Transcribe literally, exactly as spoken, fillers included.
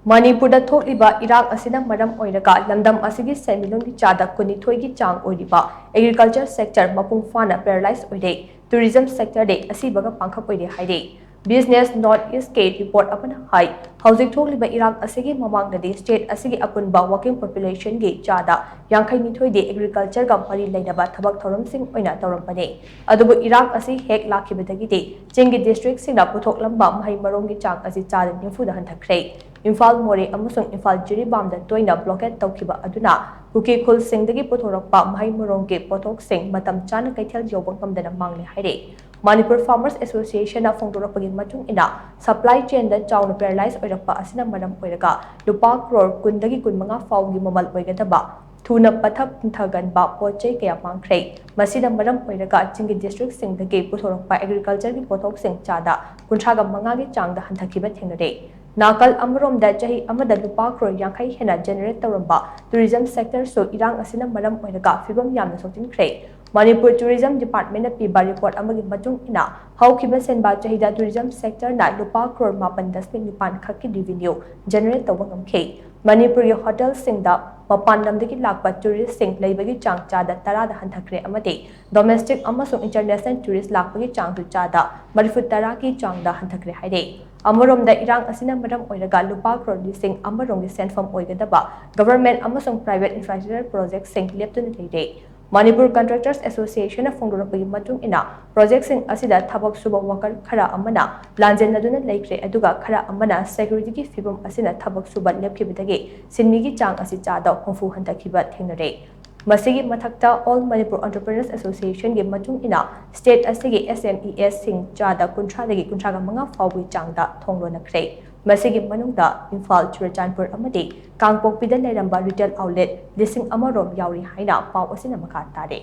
ꯃꯅꯤꯄꯨꯔꯗ ꯊꯣꯛꯂꯤꯕ ꯏꯔꯥꯡ ꯑꯁꯤꯅ ꯃꯔꯝ ꯑꯣꯏꯔꯒ ꯂꯝꯗꯝ ꯑꯁꯤꯒꯤ ꯁꯦꯟꯃꯤꯠꯂꯣꯟꯒꯤ ꯆꯥꯗ ꯀꯨꯟꯅꯤꯊꯣꯏꯒꯤ ꯆꯥꯡ ꯑꯣꯏꯔꯤꯕ agriculture sector ꯃꯄꯨꯡ ꯐꯥꯅ paralyze ꯑꯣꯏꯔꯦ꯫ Tourism sector ꯗꯤ ꯑꯁꯤꯕꯒ ꯄꯥꯡꯈꯛ ꯑꯣꯏꯔꯦ ꯍꯥꯏꯔꯦ꯫ Business North East ꯀꯤ report ꯑꯃꯅ ꯍꯥꯏ, ꯍꯧꯖꯤꯛ ꯊꯣꯛꯂꯤꯕ ꯏꯔꯥꯡ ꯑꯁꯤꯒꯤ ꯃꯃꯥꯡꯗꯗꯤ state ꯑꯁꯤꯒꯤ ꯑꯄꯨꯟꯕ working population ꯒꯤ ꯆꯥꯗ ꯌꯥꯡꯈꯩ ꯅꯤꯊꯣꯏꯗꯤ agriculture ꯒ ꯃꯔꯤ ꯂꯩꯅꯕ ꯊꯕꯛ ꯊꯧꯔꯝꯁꯤꯡ ꯑꯣꯏꯅ ꯇꯧꯔꯝꯕꯅꯤ꯫ ꯑꯗꯨꯕꯨ ꯏꯔꯥꯡ ꯑꯁꯤ ꯍꯦꯛ ꯂꯥꯛꯈꯤꯕꯗꯒꯤꯗꯤ ꯆꯤꯡꯒꯤ district ꯁꯤꯡꯅ ꯄꯨꯊꯣꯛꯂꯝꯕ ꯃꯍꯩ ꯃꯔꯣꯡꯒꯤ ꯆꯥꯡ ꯑꯁꯤ ꯆꯥꯗ ꯅꯤꯐꯨꯗ ꯍꯟꯊꯈ꯭ꯔꯦ꯫ ꯏꯝꯐꯥꯜ ꯃꯣꯔꯦ ꯑꯃꯁꯨꯡ ꯏꯝꯐꯥꯜ ꯖꯤꯔꯤꯕꯥꯝꯗ ꯇꯣꯏꯅ blockade ꯇꯧꯈꯤꯕ ꯑꯗꯨꯅ ꯀꯨꯀꯤ ꯈꯨꯜꯁꯤꯡꯗꯒꯤ ꯄꯨꯊꯣꯔꯛꯄ ꯃꯍꯩ ꯃꯔꯣꯡꯒꯤ ꯄꯣꯠꯊꯣꯛꯁꯤꯡ ꯃꯇꯝ ꯆꯥꯅ ꯀꯩꯊꯦꯜ ꯌꯧꯕ ꯉꯝꯗꯅ ꯃꯥꯡꯂꯦ ꯍꯥꯏꯔꯦ꯫ ꯃꯅꯤꯄꯨꯔ Farmers Association ꯅ ꯐꯣꯡꯗꯣꯔꯛꯄꯒꯤ ꯃꯇꯨꯡ ꯏꯟꯅ, supply chain ꯗ ꯆꯥꯎꯅ paralyze ꯑꯣꯏꯔꯛꯄ ꯑꯁꯤꯅ ꯃꯔꯝ ꯑꯣꯏꯔꯒ ꯂꯨꯄꯥ ꯀ꯭ꯔꯣꯔ ꯀꯨꯟꯗꯒꯤ ꯀꯨꯟꯃꯉꯥ ꯐꯥꯎꯒꯤ ꯃꯃꯜ ꯑꯣꯏꯒꯗꯕ ꯊꯨꯅ ꯄꯠꯊ ꯄꯨꯝꯊꯒꯟꯕ ꯄꯣꯠ ꯆꯩ ꯀꯌꯥ ꯃꯥꯡꯈ꯭ꯔꯦ꯫ ꯃꯁꯤꯅ ꯃꯔꯝ ꯑꯣꯏꯔꯒ ꯆꯤꯡꯒꯤ district ꯁꯤꯡꯗꯒꯤ ꯄꯨꯊꯣꯔꯛꯄ agriculture ꯒꯤ ꯄꯣꯠꯊꯣꯛꯁꯤꯡ ꯆꯥꯗ ꯀꯨꯟꯊ꯭ꯔꯥꯒ ꯃꯉꯥꯒꯤ ꯆꯥꯡꯗ ꯍꯟꯊꯈꯤꯕ ꯊꯦꯡꯅꯔꯦ꯫ ꯅꯥꯀꯜ ꯑꯃꯔꯣꯝꯗ, ꯆꯍꯤ ꯑꯃꯗ ꯂꯨꯄꯥ ꯀ꯭ꯔꯣꯔ ꯌꯥꯡꯈꯩ ꯍꯦꯟꯅ generate ꯇꯧꯔꯝꯕ tourism sector ꯁꯨ ꯏꯔꯥꯡ ꯑꯁꯤꯅ ꯃꯔꯝ ꯑꯣꯏꯔꯒ ꯐꯤꯕꯝ ꯌꯥꯝꯅ ꯁꯣꯛꯆꯤꯟꯈ꯭ꯔꯦ꯫ ꯃꯅꯤꯄꯨꯔ Tourism Department ꯅ ꯄꯤꯕ report ꯑꯃꯒꯤ ꯃꯇꯨꯡ ꯏꯟꯅ, ꯍꯧꯈꯤꯕ ꯁꯦꯟꯕꯥ ꯆꯍꯤꯗ tourism sector ꯅ ꯂꯨꯄꯥ ꯀ꯭ꯔꯣꯔ ꯃꯥꯄꯟ ꯗꯁꯃꯤꯛ ꯅꯤꯄꯥꯟ ꯈꯛꯀꯤ revenue generate ꯇꯧꯕ ꯉꯝꯈꯤ꯫ ꯃꯅꯤꯄꯨꯔꯒꯤ hotel ꯁꯤꯡꯗ ꯃꯄꯥꯟ ꯂꯝꯗꯒꯤ ꯂꯥꯛꯄ tourist ꯁꯤꯡ ꯂꯩꯕꯒꯤ ꯆꯥꯡ ꯆꯥꯗ ꯇꯔꯥꯗ ꯍꯟꯊꯈ꯭ꯔꯦ ꯑꯃꯗꯤ domestic ꯑꯃꯁꯨꯡ international tourist ꯂꯥꯛꯄꯒꯤ ꯆꯥꯡꯁꯨ ꯆꯥꯗ ꯃꯔꯤꯐꯨ ꯇꯔꯥꯒꯤ ꯆꯥꯡꯗ ꯍꯟꯊꯈ꯭ꯔꯦ ꯍꯥꯏꯔꯦ꯫ ꯑꯃꯔꯣꯝꯗ, ꯏꯔꯥꯡ ꯑꯁꯤꯅ ꯃꯔꯝ ꯑꯣꯏꯔꯒ ꯂꯨꯄꯥ ꯀ꯭ꯔꯣꯔ ꯂꯤꯁꯤꯡ ꯑꯃꯔꯣꯝꯒꯤ ꯁꯦꯟꯐꯝ ꯑꯣꯏꯒꯗꯕ government ꯑꯃꯁꯨꯡ private infrastructure project ꯁꯤꯡ ꯂꯦꯞꯇꯨꯅ ꯂꯩꯔꯦ꯫ ꯃꯅꯤꯄꯨꯔ Contractors Association ꯅ ꯐꯣꯡꯗꯣꯔꯛꯄꯒꯤ ꯃꯇꯨꯡ ꯏꯟꯅ, project ꯁꯤꯡ ꯑꯁꯤꯗ ꯊꯕꯛ ꯁꯨꯕ worker ꯈꯔ ꯑꯃꯅ ꯂꯥꯟꯖꯦꯟꯅꯗꯨꯅ ꯂꯩꯈ꯭ꯔꯦ, ꯑꯗꯨꯒ ꯈꯔ ꯑꯃꯅ security ꯒꯤ ꯐꯤꯕꯝ ꯑꯁꯤꯅ ꯊꯕꯛ ꯁꯨꯕ ꯂꯦꯞꯈꯤꯕꯗꯒꯤ ꯁꯤꯟꯃꯤꯒꯤ ꯆꯥꯡ ꯑꯁꯤ ꯆꯥꯗ ꯍꯨꯝꯐꯨ ꯍꯟꯊꯈꯤꯕ ꯊꯦꯡꯅꯔꯦ꯫ ꯃꯁꯤꯒꯤ ꯃꯊꯛꯇ, All Manipur Entrepreneurs Association ꯒꯤ ꯃꯇꯨꯡ ꯏꯟꯅ, state ꯑꯁꯤꯒꯤ S M Es ꯁꯤꯡ ꯆꯥꯗ ꯀꯨꯟꯊ꯭ꯔꯥꯗꯒꯤ ꯀꯨꯟꯊ꯭ꯔꯥꯒ ꯃꯉꯥ ꯐꯥꯎꯕꯒꯤ ꯆꯥꯡꯗ ꯊꯣꯡ ꯂꯣꯟꯅꯈ꯭ꯔꯦ꯫ ꯃꯁꯤꯒꯤ ꯃꯅꯨꯡꯗ ꯏꯝꯐꯥꯜ, ꯆꯨꯔꯆꯥꯟꯄꯨꯔ ꯑꯃꯗꯤ ꯀꯥꯡꯄꯣꯛꯄꯤꯗ ꯂꯩꯔꯝꯕ retail outlet ꯂꯤꯁꯤꯡ ꯑꯃ ꯔꯣꯝ ꯌꯥꯎꯔꯤ ꯍꯥꯏꯅ ꯄꯥꯎ ꯑꯁꯤꯅ ꯃꯈꯥ ꯇꯥꯔꯦ꯫